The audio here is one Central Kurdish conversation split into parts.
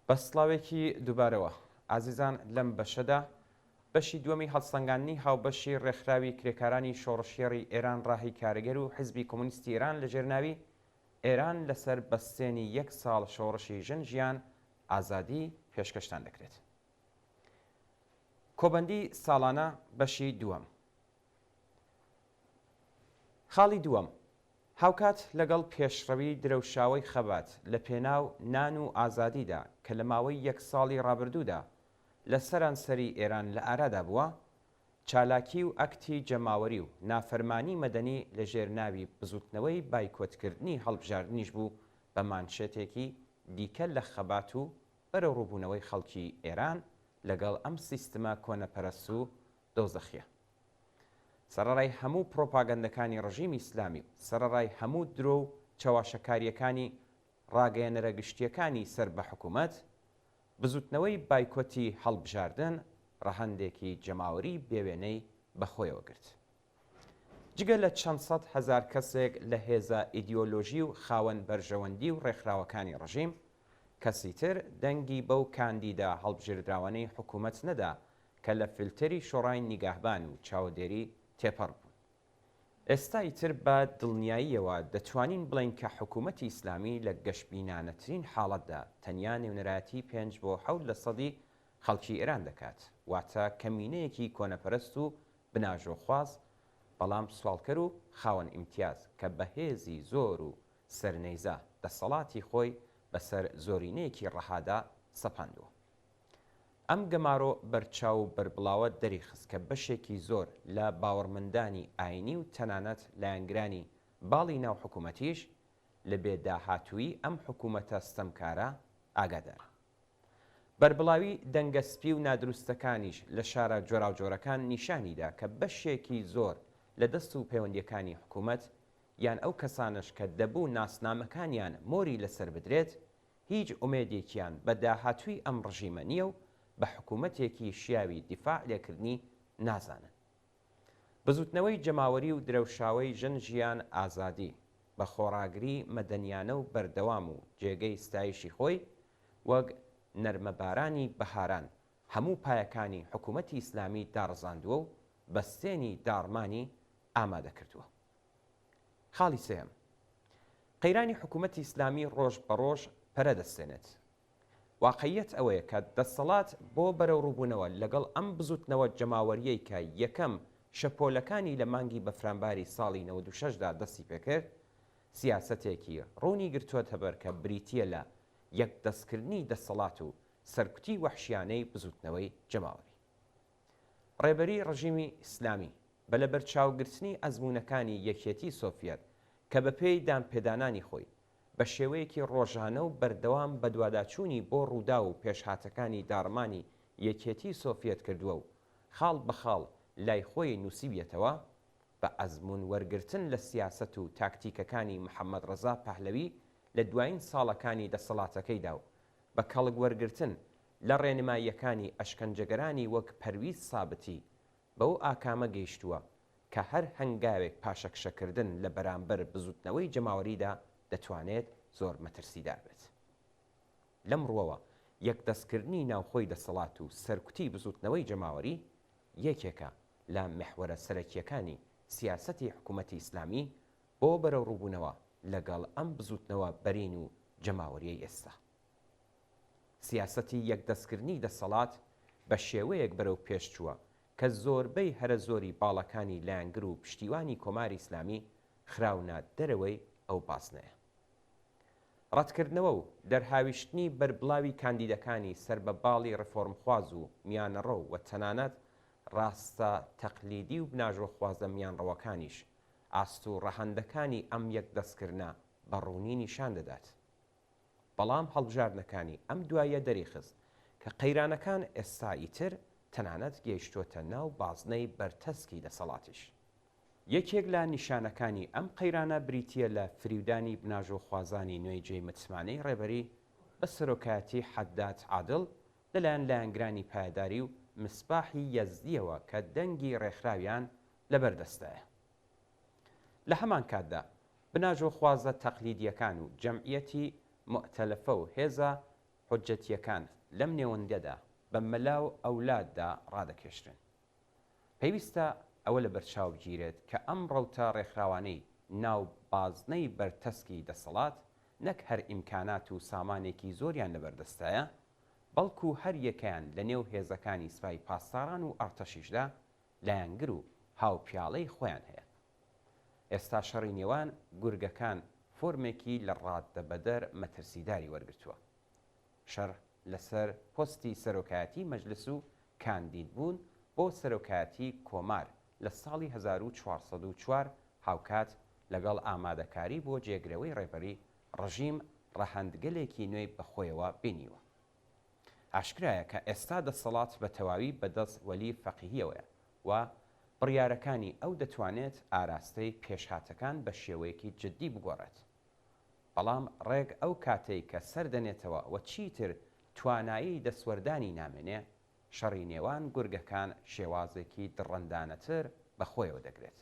بە سڵاوێکی دووبارەوە ئازیزان لەم بەشەدا بەشی دووەمی هەڵسەنگاندنی هاوبەشی ڕێکخراوی کرێکارانی شۆڕشگێڕی ئێران ڕاهی کارگەر و حزبی کۆمۆنیستی ئێران لەژێر ناوی ئێران لەسەر بەستێنی یەک ساڵ شۆڕشی ژن ژیان ئازادی پێشکەشتان دەکرێت. کۆبەندی ساڵانە بەشی دووەم. خاڵی دووەم، هاوکات لەگەڵ پێشڕەوی درەوشاوەی خەبات لە پێناو نان و ئازادیدا کە لە ماوەی یەک ساڵی ڕابردوودا لە سەرانسەری ئێران لە ئارادا بووە، چالاکی و ئەکتی جەماوەری و نافەرمانی مەدەنی لە ژێر ناوی بزووتنەوەی بایکۆتکردنی هەڵبژاردنیش بوو بە مانشێتێکی دیکە لە خەبات و بەرەوڕووبوونەوەی خەڵکی ئێران لەگەڵ ئەم سیستمە کۆنەپەرەست و دۆزەخییە. سەرەڕای هەموو پڕۆپاگەندەکانی ڕژیمی ئیسلامی و سەرەڕای هەموو درۆ و چەواشەکارییەکانی ڕاگەیەنەرە گشتییەکانی سەر بە حکوومەت، بزووتنەوەی بایکۆتی هەڵبژاردن ڕەهەندێکی جەماوەری بێوێنەی بەخۆیەوە گرت. جگە لە چەند سەدهەزار کەسێک لە هێزە ئیدیۆلۆژی و خاوەن بەرژەوەندی و ڕێکخراوەکانی ڕژیم، کەسی تر دەنگی بەو کاندیدە هەڵبژێردراوانەی حکوومەت نەدا کە لە فلتەری شۆڕای نیگاهبان و چاودێری تێپەڕ بوون. ئێستا ئیتر بە دڵنیاییەوە دەتوانین بڵێین کە حکوومەتی ئیسلامی لە گەشبینانەترین حاڵەتدا تەنیا نوێنەرایەتی پێنج بۆ حەوت لە سەدی خەڵکی ئێران دەکات، واتە کەمینەیەکی کۆنەپەرست و بناژۆخواز بەڵام سواڵکەر و خاوەن ئیمتیاز کە بە هێزی زۆر و سەرنەیزە دەسەڵاتی خۆی بەسەر زۆرینەیەکی ڕەهادا سەپاندووە. ئەم گەمارۆ بەرچاو و بەربڵاوە دەریخست کە بەشێکی زۆر لە باوەڕمەندانی ئایینی و تەنانەت لایەنگرانی باڵی ناو حکوومەتیش لە بێ داهاتوویی ئەم حکوومەتە ستەمکارە ئاگادارن. بەربڵاوی دەنگە سپی و نادروستەکانیش لە شارە جۆراوجۆرەکان نیشانی دا کە بەشێکی زۆر لە دەست و پەیوەندییەکانی حکوومەت یان ئەو کەسانەش کە دەبوو ناسنامەکانیان مۆری لەسەر بدرێت هیچ ئومێدێکیان بە داهاتووی ئەم ڕژیمە نییە و بە حکوومەتێکی شیاوی دیفاع لێکردنی نازانن. بزووتنەوەی جەماوەری و درەوشاوەی ژن ژیان ئازادی، بە خۆڕاگری مەدەنیانە و بەردەوام و جێگەی ستایشی خۆی، وەک نەرمەبارانی بەهاران هەموو پایەکانی حکوومەتی ئیسلامی داڕزاندووە و بەستێنی داڕمانی ئامادە کردووە. خاڵی سێیەم، قەیرانی حکوومەتی ئیسلامی ڕۆژ بە ڕۆژ پەرە دەستێنێت. واقعییەت ئەوەیە کە دەسەڵات بۆ بەرەوڕووبوونەوە لەگەڵ ئەم بزووتنەوە جەماوەرییەی کە یەکەم شەپۆلەکانی لە مانگی بەفرانباری ساڵی 96 دا دەستی پێکرد، سیاسەتێکی ڕوونی گرتووەتەبەر کە بریتییە لە یەکدەستکردنی دەسەڵات و سەرکوتی وەحشیانەی بزووتنەوەی جەماوەری. ڕێبەری ڕژیمی ئیسلامی بە لەبەرچاوگرتنی ئەزموونەکانی یەکێتی سۆفیەت کە بەپێی دانپێدانانی خۆی بە شێوەیەکی ڕۆژانە و بەردەوام بەدواداچوونی بۆ ڕووداو و پێشهاتەکانی داڕمانی یەکێتی سۆفیەت کردووە و خاڵ بە خاڵ لای خۆی نووسیویەتەوە، بە ئەزموون وەرگرتن لە سیاسەت و تاکتیکەکانی محەمەد ڕەزا پەهلەوی لە دوایین ساڵەکانی دەسەڵاتەکەیدا و بە کەڵک وەرگرتن لە ڕێنماییەکانی ئەشکەنجەگەرانی وەک پەرویز سابتی بەو ئاکامە گەیشتووە کە هەر هەنگاوێک پاشەکشەکردن لە بەرامبەر بزوتنەوەی جەماوەریدا دەتوانێت زۆر مەترسیدار بێت. لەم ڕووەوە یەکدەستکردنی ناوخۆی دەسەڵات و سەرکوتی بزوتنەوەی جەماوەری یەکێکە لە میحوەرە سەرەکییەکانی سیاسەتی حکوومەتی ئیسلامی بۆ بەرەوڕووبوونەوە لەگەڵ ئەم بزوتنەوە بەرین و جەماوەرییەی ئێستا. سیاسەتی یەکدەستکردنی دەسەڵات بە شێوەیەک بەرەو پێش چووە کە زۆربەی هەرە زۆری باڵەکانی لایەنگر و پشتیوانی کۆماری ئیسلامی خراونە دەرەوەی ئەو بازنەیە. ڕەتکردنەوە و دەرهاویشتنی بەربڵاوی کاندیدەکانی سەر بە باڵی ڕێفۆرمخواز و میانەڕەو و تەنانەت ڕاستە تەقلیدی و بناژۆخوازە میانڕەوەکانیش ئاست و ڕەهەندەکانی ئەم یەکدەستکردنە بە ڕوونی نیشان دەدات. بەڵام هەڵبژاردنەکانی ئەم دواییە دەریخست کە قەیرانەکان ئێستا ئیتر تەنانەت گەیشتۆتە ناو بازنەی بەرتەسکی دەسەڵاتیش. یەکێک لە نیشانەکانی ئەم قەیرانە بریتییە لە فریودانی بناژۆخوازانی نوێی جێی متمانەی ڕێبەری بە سەرۆکایەتی حەداد عادڵ لەلایەن لایەنگرانی پایەداری و مسباحی یەزدییەوە کە دەنگی ڕێکخراویان لەبەردەستدایە. لە هەمان کاتدا بناژۆخوازە تەقلیدییەکان و جەمعیەتی موئتەلەفە و هێزە. حوجەتییەکان لەم نێوەندەدا بە مەلا و ئەولاددا ڕادەکێشرێن. پێویستە ئەوە لەبەرچاو بگیرێت کە ئەم ڕەوتە ڕێکخراوانەی ناو بازنەی بەرتەسکی دەسەڵات نەک هەر ئیمکانات و سامانێکی زۆریان لەبەردەستایە، بەڵکو هەر یەکەیان لەنێو هێزەکانی سپای پاسداران و ئەڕتەشیشدا لایەنگر و هاوپیاڵەی خۆیان هەیە. ئێستا شەڕی نێوان گورگەکان فۆرمێکی لە ڕاددەبەدەر مەترسیداری وەرگرتووە. شەڕ لەسەر پۆستی سەرۆکایەتی مەجلس و کاندیدبوون بۆ سەرۆکایەتی کۆمار لە ساڵی 1404 هاوکات لەگەڵ ئامادەکاری بۆ جێگرەوەی ڕێبەری ڕژیم ڕەهەندگەلێکی نوێی بەخۆیەوە بینیوە. ئاشکرایە کە ئێستا دەسەڵات بە تەواوی بە دەست وەلی فەقیهیەوەیە و بڕیارەکانی ئەو دەتوانێت ئاراستەی پێشهاتەکان بە شێوەیەکی جددی بگۆڕێت. بەڵام ڕێک ئەو کاتەی کە سەر دەنێتەوە و چیتر توانایی دەستوەردانی نامێنێ، شەڕی نێوان گورگەکان شێوازێکی دڕندانەتر بە خۆیەوە دەگرێت.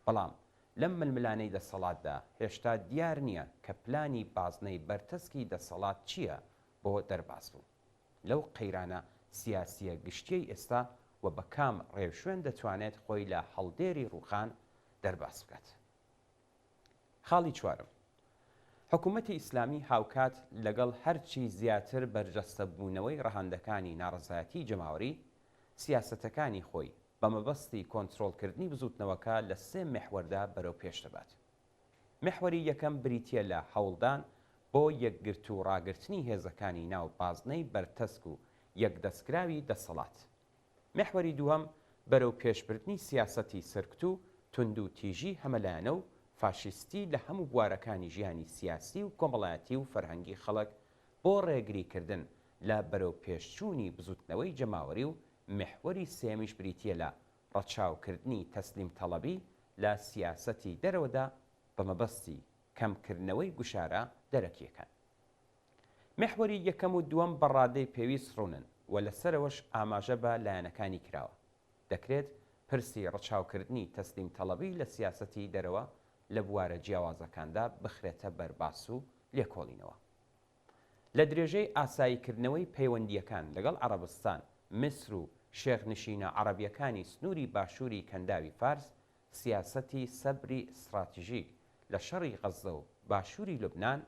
بەڵام لەم ململانێی دەسەڵاتدا هێشتا دیار نییە کە پلانی بازنەی بەرتەسکی دەسەڵات چییە بۆ دەربازبوون لەو قەیرانە سیاسییە گشتییەی ئێستا و بە کام ڕێوشوێن دەتوانێت خۆی لە هەڵدێری ڕووخان دەرباز بکات. خاڵی چوارەم، حکوومەتی ئیسلامی هاوکات لەگەڵ هەرچی زیاتر بەرجەستەبوونەوەی ڕەهەندەکانی ناڕەزایەتیی جەماوەری، سیاسەتەکانی خۆی بە مەبەستی کۆنترۆڵکردنی بزووتنەوەکە لە سێ میحوەردا بەرەو پێش دەبات. میحوەری یەکەم بریتییە لە هەوڵدان بۆ یەکگرتوو ڕاگرتنی هێزەکانی ناو بازنەی بەرتەسک و یەکدەستکراوی دەسەڵات. میحوەری دووهەم بەرەو پێشبردنی سیاسەتی سەرکوت و توندوتیژی هەمەلایەنە و فاشیستی لە هەموو بوارەکانی ژیانی سیاسی و کۆمەڵایەتی و فەرهەنگی خەڵک بۆ ڕێگریکردن لە بەرەوپێشچوونی بزوتنەوەی جەماوەری و میحوەری سێیەمیش بریتییە لە ڕەچاوکردنی تەسلیمتەڵەبی لە سیاسەتی دەرەوەدا بە مەبەستی کەمکردنەوەی گوشارە دەرەکییەکان. میحوەری یەکەم و دووەم بە ڕادەی پێویست ڕوونن و لە سەرەوەش ئاماژە بە لایەنەکانی کراوە. دەکرێت پرسی ڕەچاوکردنی تەسلیمتەڵەبی لە سیاسەتی دەرەوە لە بوارە جیاوازەکاندا بخرێتە بەر باس و لێکۆڵینەوە. لە درێژەی ئاساییکردنەوەی پەیوەندییەکان لەگەڵ عەڕەبستان، میسر و شێخنشینە عەڕەبییەکانی سنووری باشووری کەنداوی فارس، سیاسەتی سەبری ستڕاتژیک لە شەڕی غەززە و باشووری لوبنان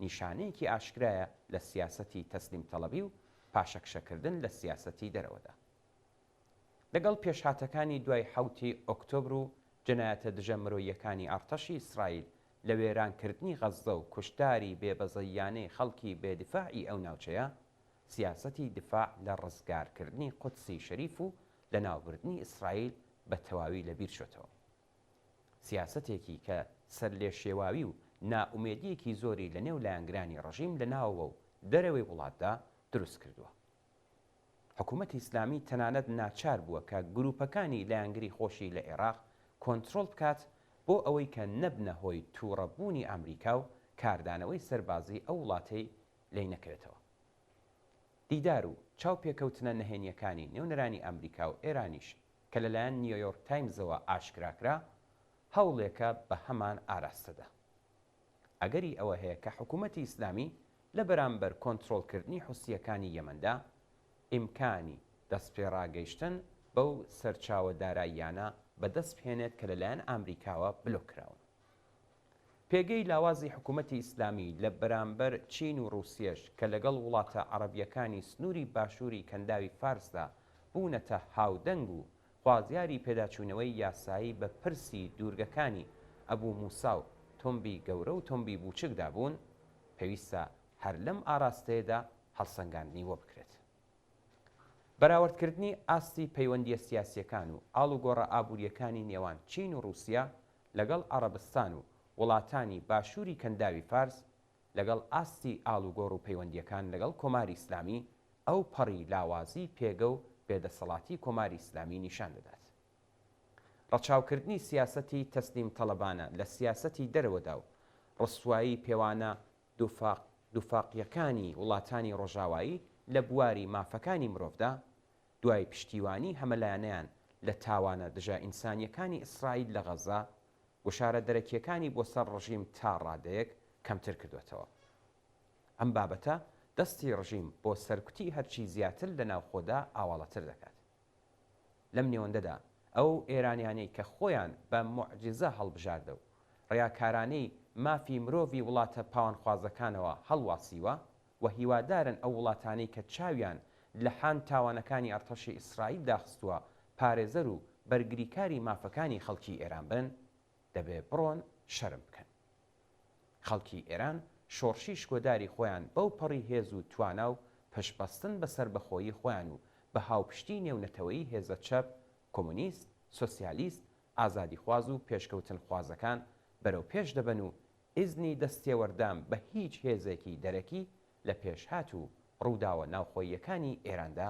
نیشانەیەکی ئاشکرایە لە سیاسەتی تەسلیمتەڵەبی و پاشەکشەکردن لە سیاسەتی دەرەوەدا. لەگەڵ پێشهاتەکانی دوای حەوتی ئۆکتۆبر و جەنایەتە دژە مرۆییەکانی ئەڕتەشی ئیسرائیل لە وێرانکردنی غەززە و کوشتاری بێ بەزەییانەی خەڵکی بێ دیفاعی ئەو ناوچەیە، سیاسەتی دیفاع لە ڕزگارکردنی قودسی شەریف و لەناوبردنی ئیسرائیل بە تەواوی لەبیر چۆتەوە. سیاسەتێکی کە سەرلێشێواوی و نائومێدییەکی زۆری لە نێو لایەنگرانی ڕژیم لە ناوەوە و دەرەوەی وڵاتدا دروست کردووە. حکوومەتی ئیسلامی تەنانەت ناچار بووە کە گرووپەکانی لایەنگری خۆشی لە ئێراق کۆنترۆڵ بکات بۆ ئەوەی کە نەبنە هۆی تووڕە بوونی ئامریکا و کاردانەوەی سەربازی ئەو وڵاتەی لێی نەکەوێتەوە. دیدار و چاوپێکەوتنە نەهێنییەکانی نوێنەرانی ئامریکا و ئێرانیش کە لەلایەن نیۆیۆرک تایمزەوە ئاشکرا کرا، هەوڵێکە بە هەمان ئاراستەدا. ئەگەری ئەوە هەیە کە حکوومەتی ئیسلامی لە بەرامبەر کۆنترۆڵکردنی حوسییەکانی یەمەندا، ئیمکانی دەستپێڕاگەیشتن بەو سەرچاوە داراییانە بەدەست بهێنێت کە لەلایەن ئامریکاوە بلۆک کراون. پێگەی لاوازی حکوومەتی ئیسلامی لە بەرامبەر چین و ڕووسیەش کە لەگەڵ وڵاتە عەڕەبییەکانی سنووری باشووری کەنداوی فارسدا بوونەتە هاودەنگ و خوازیاری پێداچوونەوەی یاسایی بە پرسی دوورگەکانی ئەبوو مووسا و تۆمبی گەورە و تۆمبی بووچکدا بوون، پێویستە هەر لەم ئاراستەیەدا هەڵسەنگاندنی بۆ بکرێت. بەراوردکردنی ئاستی پەیوەندییە سیاسییەکان و ئاڵوگۆڕە ئابوورییەکانی نێوان چین و ڕووسیا لەگەڵ عەڕەبستان و وڵاتانی باشووری کەنداوی فارس لەگەڵ ئاستی ئاڵوگۆڕ و پەیوەندییەکان لەگەڵ کۆماری ئیسلامی ئەوپەڕی لاوازیی پێگە و بێدەسەڵاتیی کۆماری ئیسلامی نیشان دەدات. ڕەچاوکردنی سیاسەتی تەسلیمتەڵەبانە لە سیاسەتی دەرەوەدا و ڕسوایی پێوانە دووفاقییەکانی وڵاتانی ڕۆژاوایی لە بواری مافەکانی مرۆڤدا، دوای پشتیوانی هەمەلایەنەیان لە تاوانە دژە ئینسانییەکانی ئیسرائیل لە غەززە، گوشارە دەرەکییەکانی بۆ سەر ڕژیم تا ڕادەیەک کەمتر کردووەتەوە. ئەم بابەتە دەستی ڕژیم بۆ سەرکوتی هەرچی زیاتر لە ناوخۆدا ئاواڵەتر دەکات. لەم نێوەندەدا ئەو ئێرانیانەی کە خۆیان بە موعجیزە هەڵبژاردە و ڕیاکارانەی مافی مرۆڤی وڵاتە پاوانخوازەکانەوە هەڵواسیوە و هیوادارن ئەو وڵاتانەی کە چاویان لە حان تاوانەکانی ئەڕتەشی ئیسرائیل داخستووە پارێزەر و بەرگریکاری مافەکانی خەڵکی ئێران بن، دەبێ بڕۆن شەرم بکەن. خەڵکی ئێران شۆڕشی شکۆداری خۆیان بەو پەڕی هێز و توانا و پشتبەستن بە سەربەخۆیی خۆیان و بە هاوپشتی نێونەتەوەیی هێزە چەپ، کۆمۆنیست، سۆسیالیست، ئازادیخواز و پێشکەوتنخوازەکان بەرەو پێش دەبەن و ئیزنی دەستتێوەردان بە هیچ هێزێکی دەرەکی لە پێشهات و ڕووداوە ناوخۆییەکانی ئێراندا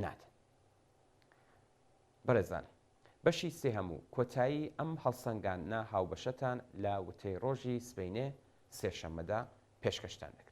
نادەن. بەڕێزان بەشی سێهەم و کۆتایی ئەم هەڵسەنگاندنە هاوبەشەتان لە وتەی ڕۆژی سبەینێ سێشەممەدا پێشکەشتان دەکرێت.